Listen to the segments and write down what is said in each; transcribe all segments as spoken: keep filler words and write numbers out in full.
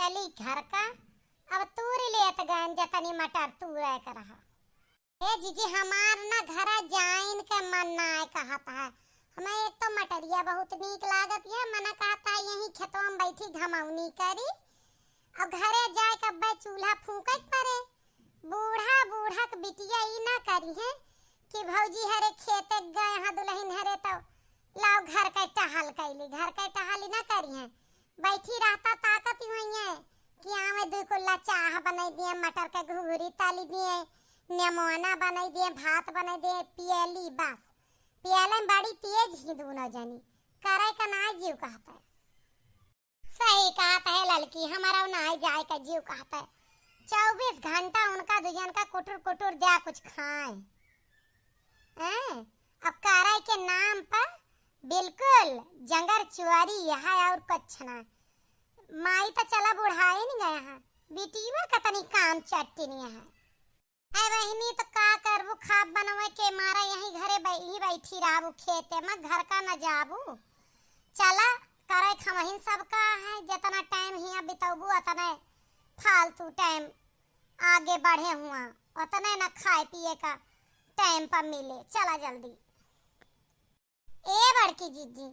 चली घर का, अब तूर लेत गयन जतनी मटर तूरे के रहा। ए जीजी, हमार ना घरा जाइन के मन नाय कहत है। हमें एक तो मटरिया बहुत नीक लागत है, मना कहत है यहीं खेतवा में बैठी घमौनी करी, और घरे जाए के अब्बे चूल्हा फूंके के परे। बूढ़ा बूढ़ा के बिटिया ई ना करी है कि भौजी हरे खेते गए हैं दुल्हन हरे तो लाओ घर के टहल कैली, घर के टहल ई ना करी है। बैठी रहता ताकत ही हुई है कि आवे दुई कुल्ला चाह बनाई दिए, मटर के घुघुरी ताली दिए, नेमोना बनाई दिए, भात बनाई दिए, पियली बस। पियले में बड़ी तेज ही दोनों जनी, करे का ना जीव कहता है। सही कहत है ललकी, हमारा नाई जाए का जीव कहत है। चउबीस घंटा उनका दुजन का कुटुर कुटुर द्या कुछ खाए। हैं? अब करे के नाम पर बिल्कुल जंगर चुआरी यह है और कुछ ना। माई तो चला बुढ़ाए नहीं गया है, बिटिया का तनी काम चट्टी नहीं है। ए बहिनी, तो का करबू, खाब बनवे के मारा यही घरे बै-, ही बैठी रहबू, खेते में घर का न जाबू। चला, करे खमहिन सबका है, जितना टाइम हियाँ बितौबू, उतने फालतू टाइम आगे बढ़े हुआ, उतने न खाए पिए का टाइम पर मिले। चला जल्दी। ए बड़की जीजी,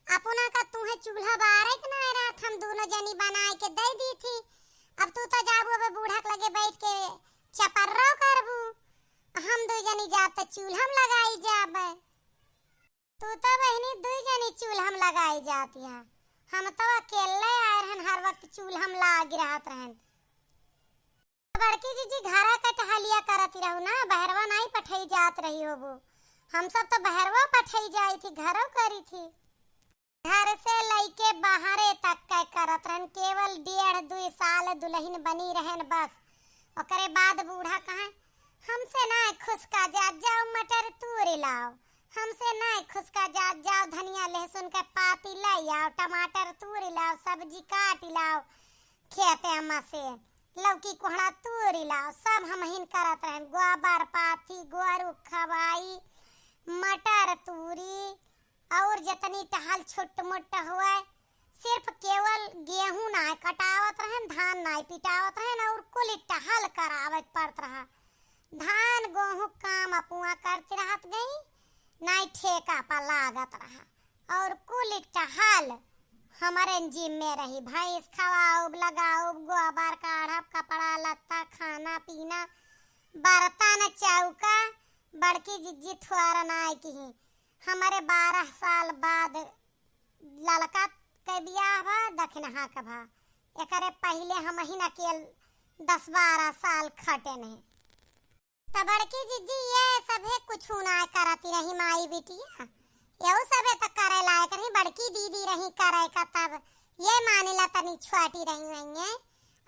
अपना का तुहे चूल्हा बारे के ना रहत, हम दोनों जनी बनाए के दे दी थी। अब तू तो जाबू, अब बूढ़ा के लगे बैठ के चपर्रो करबू, हम दू जनी जाब तो चूल्हा में लगाई जाब। तू तो बहिनी दू जनी चूल्हा में लगाई जाती है, हम तो अकेले आए रहन, हर वक्त चूल्हा में लाग रहत रहन। बड़की जीजी, घरा के टहलिया करत रहू ना, बहरवा नाई पठई जात रही होबू। हम सब तो बहरवा पठई जाई थी, घरो करी थी। घर से लइके बाहरे तक के करत रहन, केवल डेढ़ दुई साल दुल्हन बनी रहन बस। ओकरे बाद बूढ़ा कहे, "हमसे ना खुसका जात, जाओ मटर तूर लाओ, हमसे ना खुसका जात, जाओ धनिया लहसुन के पाती ले आओ, टमाटर तूर लाओ, सब्जी काट लाओ।" खेते में से लौकी कोहड़ा तूरी लाओ, सब हमहिन करत रहन। गोबर पाथी, गोरू खवाई, मटर तूरी, और जतनी टहल छोट मोट हुए, सिर्फ केवल गेहूं नाय कटावत रहन, धान नाय पिटावत रहन, और कुल टहल करावे पड़त रहा। धान गोहूं काम अपुआ करत रहत गई, नाय ठेका पर लागत रहा। और कुल टहल हमरे जिम्मे रही। भैंस खवाउब, लगाउब, गोबर काढ़ब, कपड़ा लत्ता, खाना पीना, बर्तन चौका। बड़की जिज्जी थोरन आए की ही। हमरे बारह साल बाद ललका के बियाह भा, दखिनहा के भा। एकरे पहिले हमहिन अकेल दस बारह साल खटेन है। त बड़की जिज्जी ये सभे कुछु ना करती रही माई बिटिया, यहू सभे त करे लायक रही, बड़की दीदी रही करे का, तब ये मानिला तनी छोटी रही हुई है।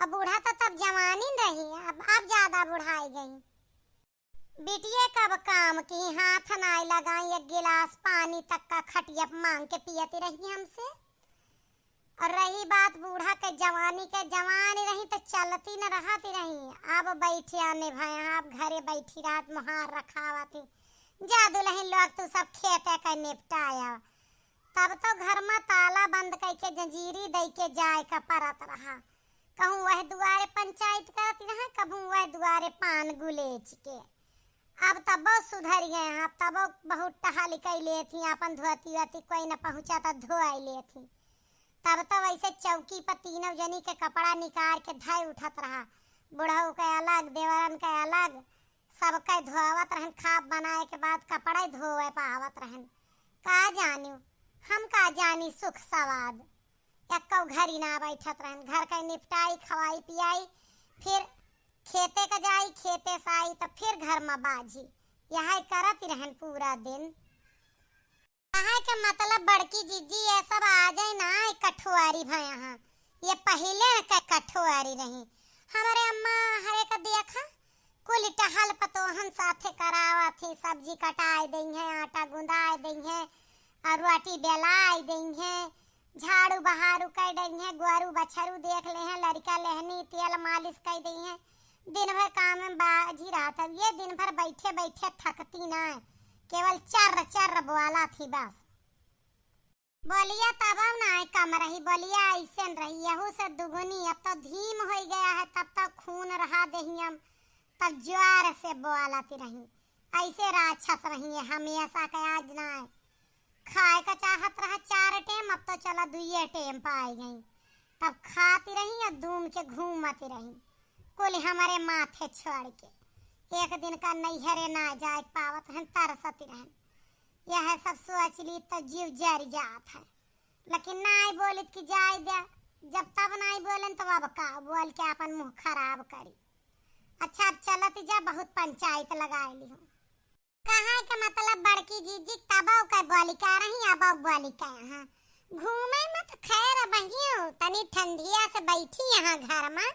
अब बूढ़ा तो तब जवानिन रही, अब, अब ज्यादा बुढ़ाई गई। बिटिया कब काम की, हाथ नाई लगाई, एक गिलास पानी तक का खटिया मांग के पियती रही हमसे। और रही बात बूढ़ा के जवानी के, जवानी रही तो चलती न रहती रही। अब बैठिया ने भया, अब घरे बैठी रात मुहार रखावती। जा दुल्हन लोग तू सब खेते के निपटाया। तब तो घर में ताला बंद करके जंजीरी दे के जाए का परत रहा। कहूँ वह दुआरे पंचायत करत रहा, कहूँ वह दुआरे पान गुलेच के। अब तब बहुत सुधर गए हैं, अब तब बहुत टहल कई लेती, अपन धोती वोती कोई न पहुँचा तो धोआई लेती। तब तो वैसे चौकी पर तीनों जनी के कपड़ा निकाल के धय उठत रहा, बुढ़ऊ के अलग, देवरन के अलग, सबके धोवत रहन। खाब बनाए के बाद कपड़े धोवे पावत रहन। का जानियो, हम का जानी सुख सवाद। एक्को घरी ना बैठत रहन, घर के निपटाई, खवाई पियाई, फिर खेते का जाई, खेते से आई तो फिर घर में बाजी, यह करत रहन पूरा दिन। कहे के मतलब बड़की जिज्जी ये सब आ जाए ना, एक कठुआरी भया हाँ, ये पहिले के कठुआरी रही। हमरे अम्मा हरे का देखा, कुल टहल पतोहन साथे करावत ही, सब्जी कटाए दई है, आटा गुंदाए दई है, और रोटी बेलाए दई है, झाड़ू बहारू कर दई है, गोरू बछरू देख ले हैं, लड़का लेहनी तेल मालिश कर दई है। दिन भर काम में बाजी रहत है, ये दिन भर बैठे बैठे थकती ना है, केवल चर्र चर्र बोला थी बस। बोलिया तब ना कम रही, बोलिया ऐसन रही, यहू से दुगुनी। अब तो धीम होइ गया है, तब तो खून रहा देहियम, तब जोर से बोलत रही। ऐसे राक्षस रही है हमेशा के, आज ना है। खाए का चाहत रहा चार टेम, अब तो चला दुइये टेम पाई गई। तब खाती रही और दूम के घूमती रही, कुल हमारे माथे छोड़ के। एक दिन का नैहरे ना जाए पावत रहन, तरसती रहन। यह सब सोच ली तो जीव जर जात है, लेकिन नाई बोलित कि जाए दे। जब तब नाई बोलन तो अब का बोल के अपन मुँह खराब करी। अच्छा, अब चलत जा, बहुत पंचायत लगाए ली हूँ। कहा के मतलब बड़की जीजी तबौ के बोली का रही, अबौ बोली का यहाँ घूमे मत। खैर बहियो, तनी ठंडिया से बैठी यहाँ घर में,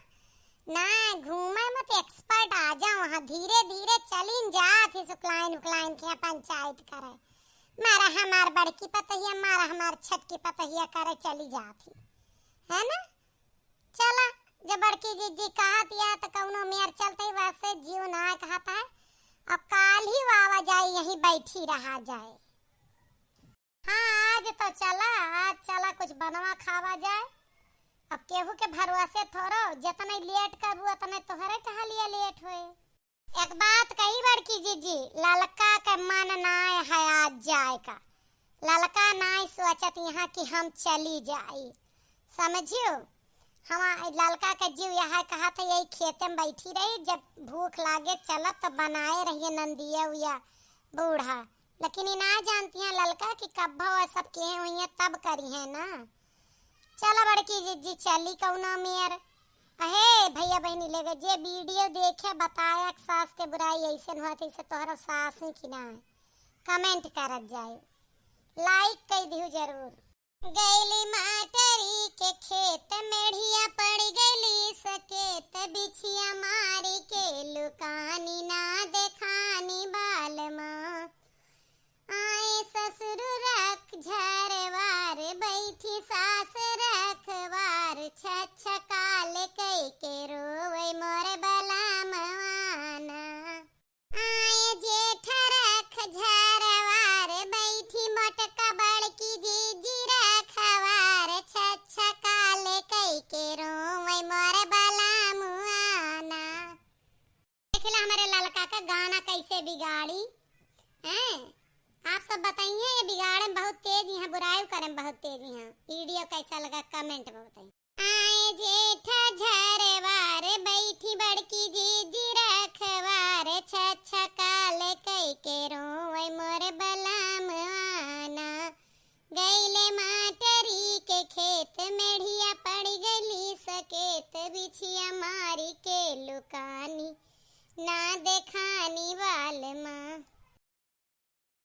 ना घूमे मत, एक्सपर्ट आ जाओ वहाँ, धीरे धीरे चलिन जात ही सुकलाइन उकलाइन के यहाँ पंचायत करे। मारा हमार बड़की पतोहिया, मारा हमार छटकी पतोहिया करे चली जात ही, है ना? चला, जब बड़की जीजी कहत या त कौनो मेर चलते, वैसे जीव ना कहत है। अब काल ही वावा जाए, यहीं बैठी रहा जाए। हाँ, आज तो चला, आज चला कुछ बनवा खावा जाए। अब केहू के भरोसे थोड़ो, जितने लेट करबू उतने तोहरे टहलिया लेट होए। एक बात कही बड़की जीजी, ललका के मन नाय है आज जाए का। ललका नाय सोचत यहाँ कि हम चली जाई, समझियो। हम ललका के जीव यहाँ कहत है यही खेते में बैठी रही, जब भूख लागे चलब तो बनाए रहिए नंदिया उया बूढ़ा। लेकिन ई ना जानती हैं ललका कि कब्बा वह सब के हुई हैं तब करी है ना। चला बड़की जीजी चली कौनो मेर। अहे भैया बहनी लेगे जे वीडियो देखे बताया कि सास के बुराई ऐसन होत है, ऐसे तोहरा सास ही कि ना है, कमेंट करत जाए, लाइक कई दिहु जरूर। गैली माटरी के खेत मेढ़िया पड़ गैली सकेत बिछिया मारी के लुकानी ना देखानी बालमा। आए ससुर रख झरवार बैठी सास रखवार छछकाल कई के रोवे मोर बलमवाना। आए जेठ रख झरवार बैठी मोटका बड़की जीजी रखवार छछकाल कई के रोवे मोर बलमवाना। देखिला हमरे ललका का गाना कैसे बिगाड़ी हैं। आप सब बताइए, ये बिगाड़े में बहुत तेज यहाँ, बुराई करे में बहुत तेज यहाँ। वीडियो कैसा लगा कमेंट में बताइए। आए जेठा झरवार बैठी बड़की जीजी रखवार छछकाल कई के रोवे मोर बलमवाना। गैले माटरी के खेत मेढ़िया पड़ गैली सकेत बिछिया मारी के लुकानी ना देखानी बा।